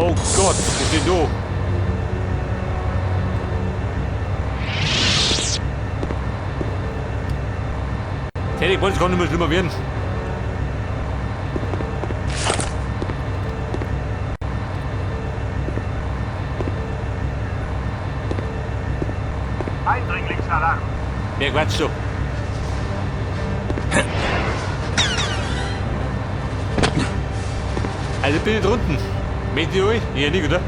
Oh Gott, was ist denn da? Hätte ich gewollt, es kann nicht mehr schlimmer werden. Eindringlingsalarm. Wer quatscht so? Also bin ich drunten. Möcht ihr euch? Ja, nicht, oder?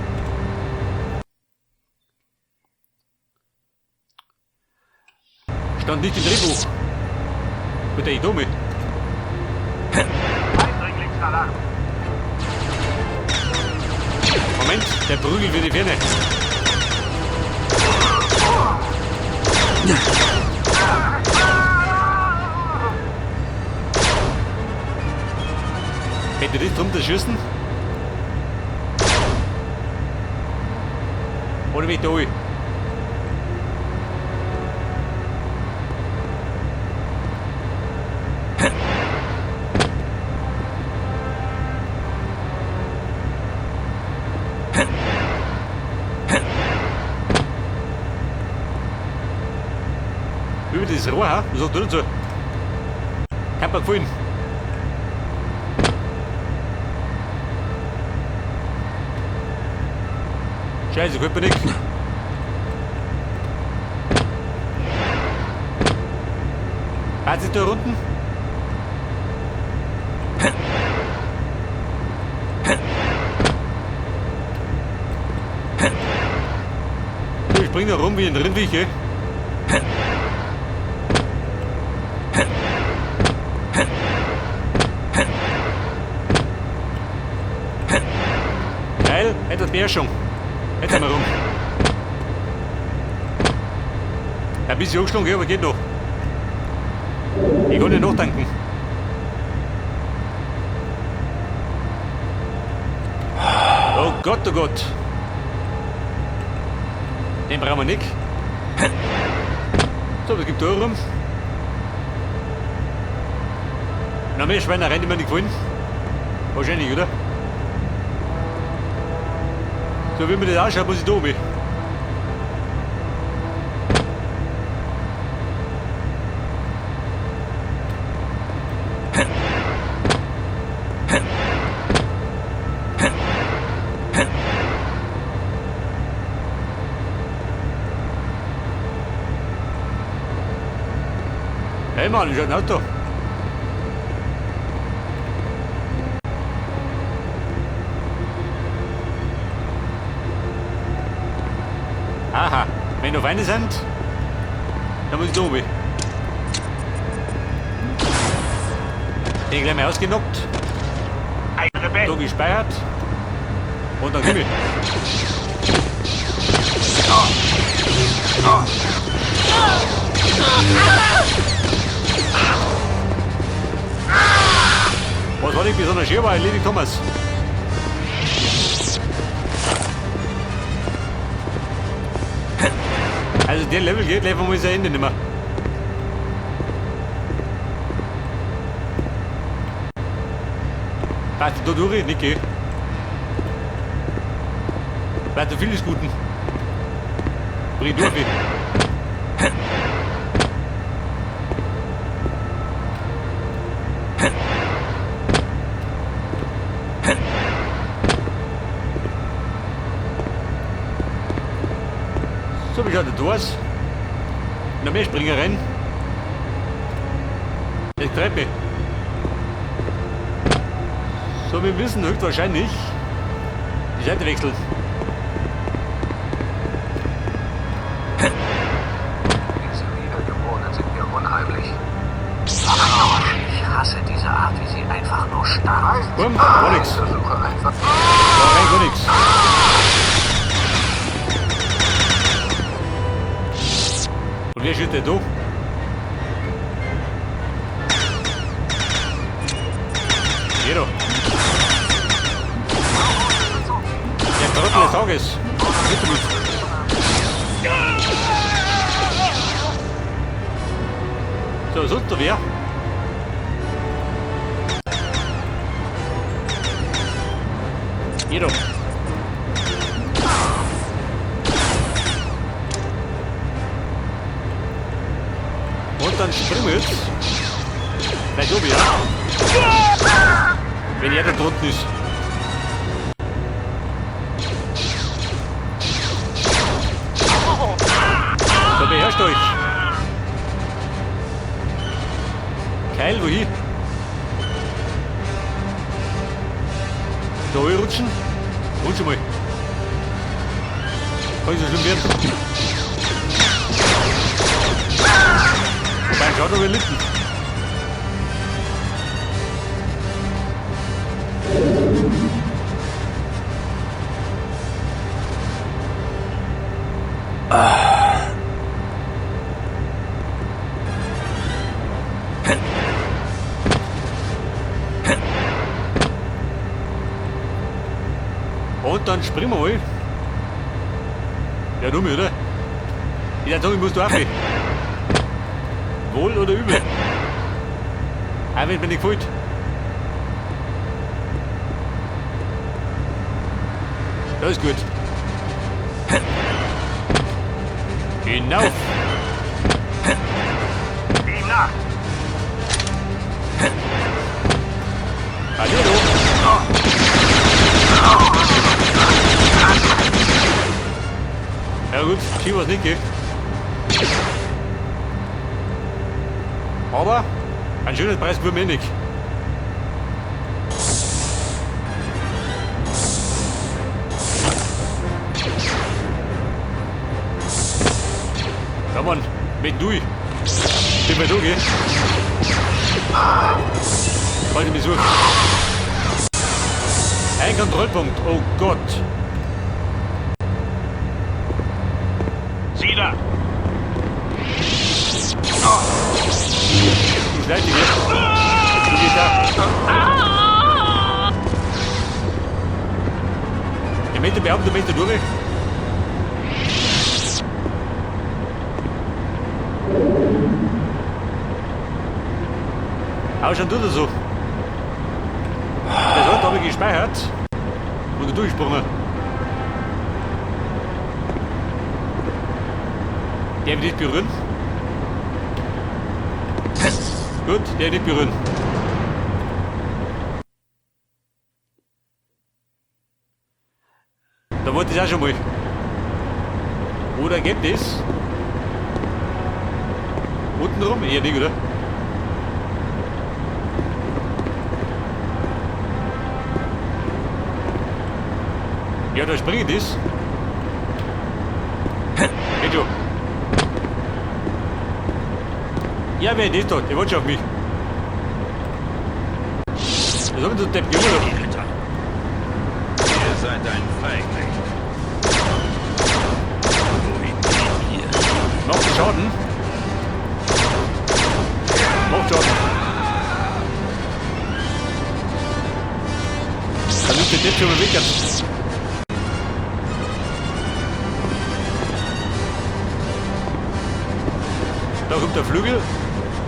Stand nicht im Drehbuch. Bitte, ich dumme. Eindringlingsalarm. Moment, der Prügel für die Ferne. Hätte das drunter schießen? Oder wie da? Über das Rohr, ha? Was sagt du dazu? Hat mir gefallen. Scheiße, gefällt mir nicht. Was ist da unten? Ich spring da rum wie ein Rindviech, ey. Geil, etwas Beherrschung. Jetzt sind wir rum. Ein bisschen angeschlagen, aber geht noch. Ich kann nicht nachdenken. Oh Gott, oh Gott. Den brauchen wir nicht. So, was gibt da rum? Noch mehr Schweinereien, die mir nicht gefallen. Wahrscheinlich, oder? So wie mir das ausschaut, muss ich da oben. Hey Mann, ich hab ein Auto. Aha, wenn noch Weine sind, dann muss ich da oben. Den gleich mal ausgenockt, Ein Rebell. da gespeichert und dann gib ich. Was war nicht besonders schwer war, erledigt Thomas. Also der Level geht, Level muss ich ja Ende nicht mehr. Passt da durch, nicht geh. War zu viel des Guten. Bring durch. So, wie schaut das aus? Noch mehr Springereien. Das Treppe. So, wir müssen höchstwahrscheinlich die Seite wechseln. Diese Wiedergeborenen sind mir unheimlich. Ich hasse diese Art, wie sie einfach nur starren. Bumm, gar nichts. Versuche einfach. Da rein gar nichts. Und wer steht denn da? Jeder. Der Trottel des Tages. Bitte mit. So, sonst noch wer? Jeder. dann springen wir jetzt. Vielleicht oben, ja. Wenn er da drunten ist. So, beherrscht euch. Keil, wohin? Da rutschen? Rutsch mal. Kann ich so schlimm werden? Wobei, schaut aber Lippen. Und dann springen wir mal. Ja, du mir, oder? Ich sag, ich muss da auch. Wohl oder übel? Auch wenn mir nicht gefällt. Das ist gut. Hinauf! Ihm nach. Hallo! Ja gut, schön war's nicht, gell? Aber ein schönes Preis für mich nicht. Ja Mann, mit du. Bin mal du, gell? Falls ich mich suche. Ein Kontrollpunkt, oh Gott. Sieh da. Du schleich dich, gell? Du gehst da. Ich möchte behaupten, du möchtest durch. Aber schon tut er so. Das hat habe ich gespeichert und da durchgesprungen. Der will nicht berühren. Gut, der nicht berühren. Da wollte ich auch schon mal. Oder geht das? Unten rum? Eher nicht, oder? Ja, da springe ich das. Geht schon. Ja, wer ist das da? Der wollte schon auf mich. Was haben wir denn Depp gemacht? Ihr seid ein Feigling. Wohin geht ihr? Macht Schaden? Macht Schaden. Dann ist der Depp schon mal weg jetzt. Da kommt der Flügel.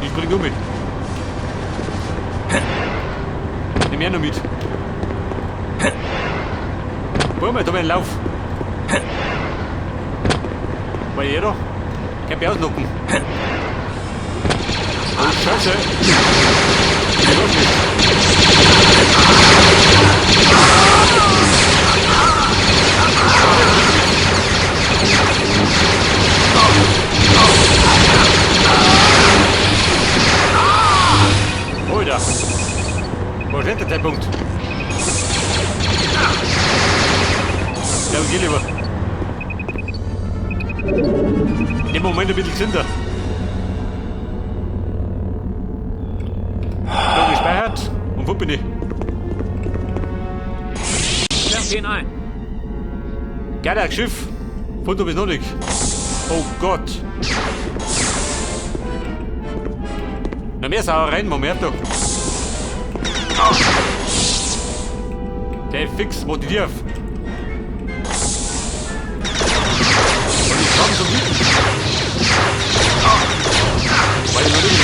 Ich spring nur mit. Nimm ich auch noch mit. Boah, da hab ich einen Lauf. War jeder? Kann mich ausnocken. Oh, Scheiße. Ich los nicht. Alter. Wo ist der Zeitpunkt? Ja, geh lieber. Im Moment ein bisschen gesünder. Da gespeichert. Und wo bin ich? Werft ihn ein. Geiler Schiff. Foto bis noch nicht. Oh Gott. Na mehr Sauereien, Moment doch. Der fix motiviert. Und ich komm so wütend. Weil ich noch nicht.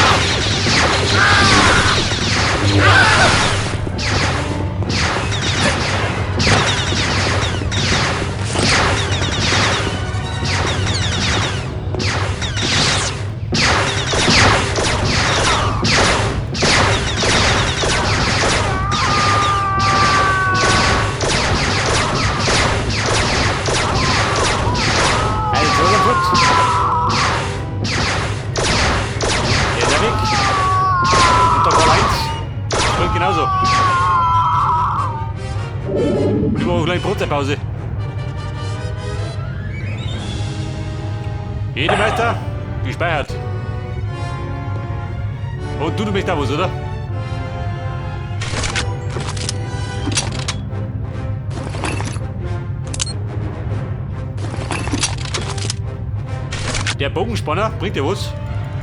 meine Brotzeitpause. Jede Meister, gespeichert. Und du bist da was, oder? Der Bogenspanner bringt dir was?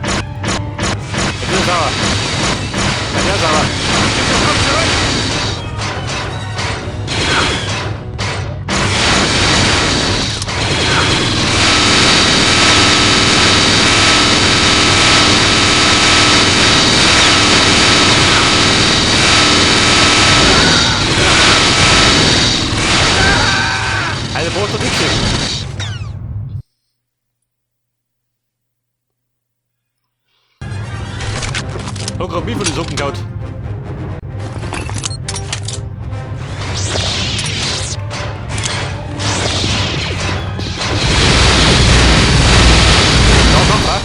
Der ist sauer. Der ist sauer. Also brauchst du nichts. Hat grad mich von den Socken gehauen. Da, da, da.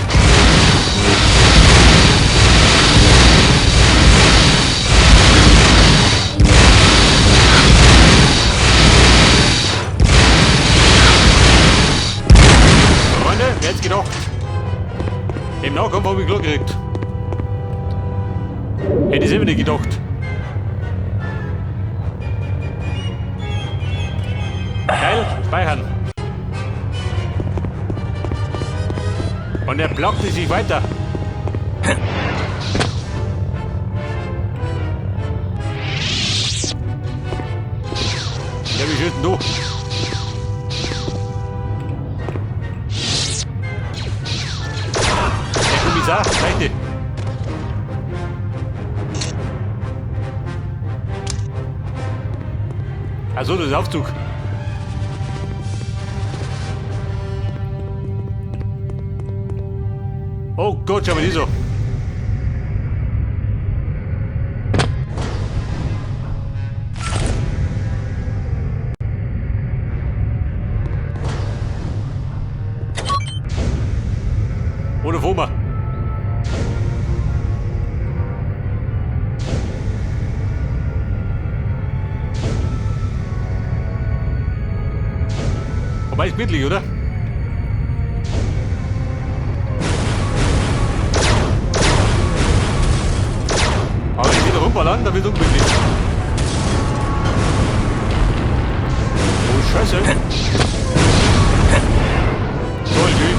Freunde, wer hätt's gedacht? Im Nahkampf hab ich Glück gekriegt. Hätte ich selber nicht gedacht. Geil, speichern. Und er blockte sich weiter. Ja, wie schön denn du? Der Kommissar, leichte. Achso, das ist Aufzug. Oh Gott, schau mal die so. Oder wo wir? Wobei ist gemütlich, oder? Aber wenn ich wieder rumballern, dann wird es ungemütlich. Oh Scheiße. Toll, Typ.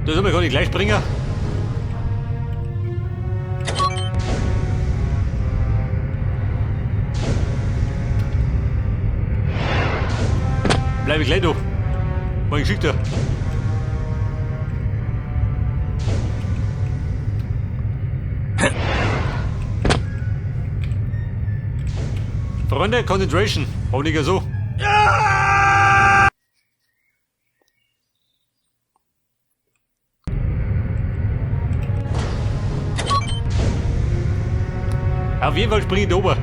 Das soll man gar nicht gleich springen. Bleib ich gleich da. Mal Geschichte. Freunde, Concentration. Hoffentlich so. Auf jeden Fall springe ich da oben.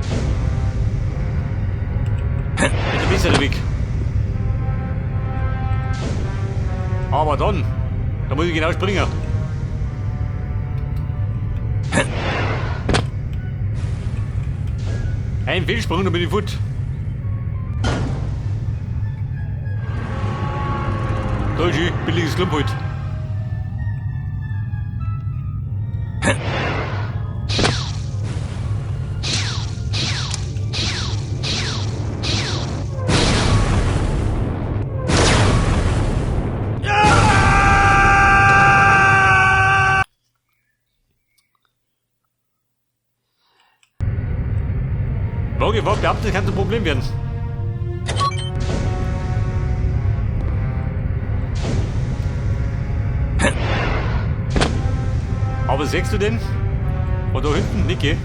Das ist der bessere Weg. Aber dann, da muss ich genau springen. Ein Fehlsprung, dann bin ich fort. Da ist schön, billiges Klump halt. Morgen war Beamte kann ein Problem werden. Aber siehst du denn? Und da hinten, Niki?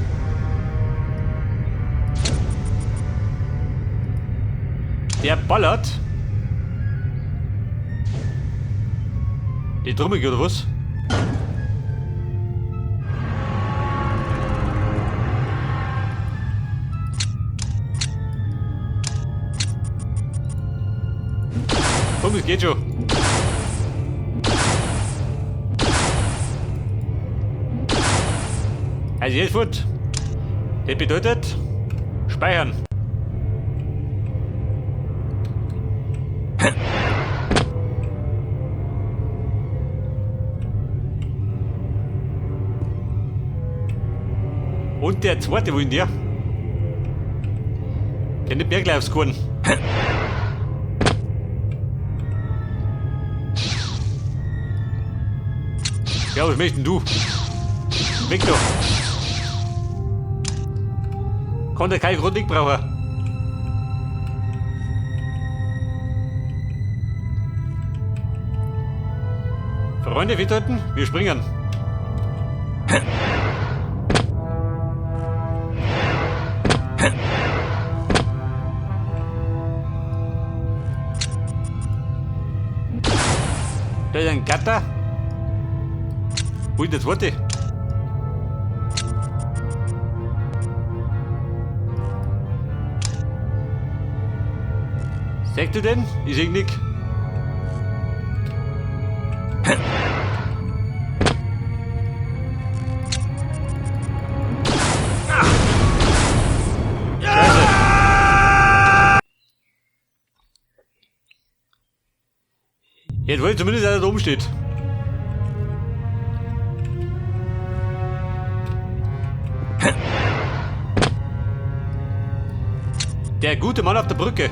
Der ballert. Die Trummel oder was? Komm, es geht schon. Also jetzt fort. Das bedeutet speichern. Und der zweite, wo in der? Der nimmt mir gleich aufs Korn. Ja, was möchtest denn du? Weg doch. Kann der keinen Grund nicht brauchen. Freunde, wir töten, wir springen. Da ist ein Gatter. Wo ist der zweite? Siehst du den? Ich seh nix. Scheiße. Jetzt wollte ich zumindest, dass er da oben steht. Der gute Mann auf der Brücke.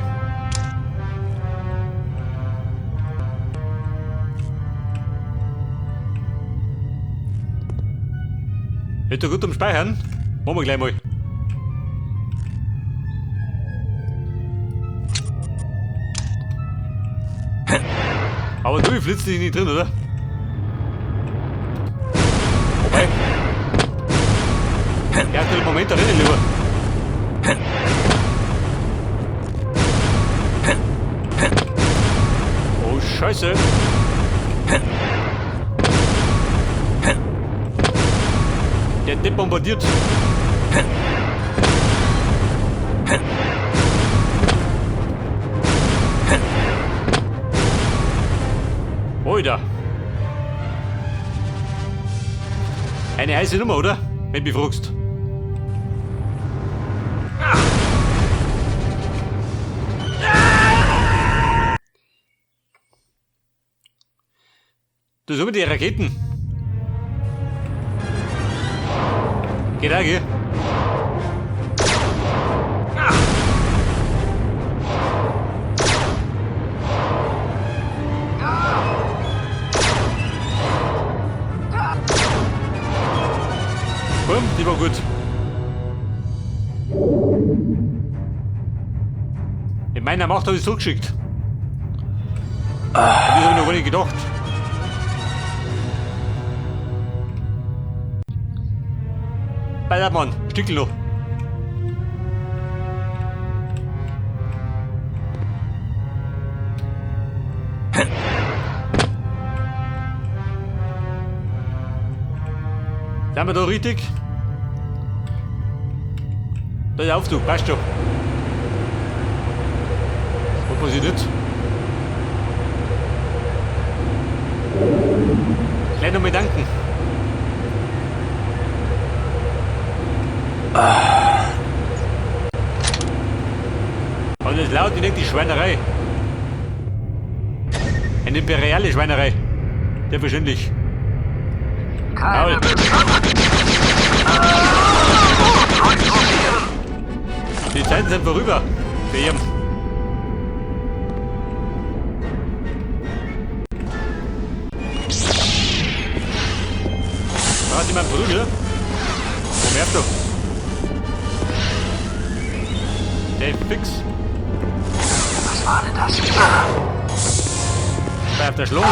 Hätte gut zum Speichern. Machen wir gleich mal. Aber du flitzt dich nicht drin, oder? Wobei. Ja, den Moment da drinnen lieber. Oh, Scheiße. Der Depp bombardiert. Oida. Eine heiße Nummer, oder? Wenn du mich fragst. Du so mit den Raketen. Geht auch, gell? Komm, die war gut. In meiner Macht habe ich zurückgeschickt. An das habe ich noch gar nicht gedacht. Ballermann, Stückel noch. Sind wir da richtig? Da ist der Aufzug, passt schon. Was passiert jetzt? Gleich nochmal danken. Und das laut nicht die Schweinerei. Eine imperiale Schweinerei. Selbstverständlich. Keine. Die Zeiten sind vorüber. Für ihn. Da hat jemand Prügel. Wo merkst du? Der fix. Was war denn das? Bei auf der Schlung.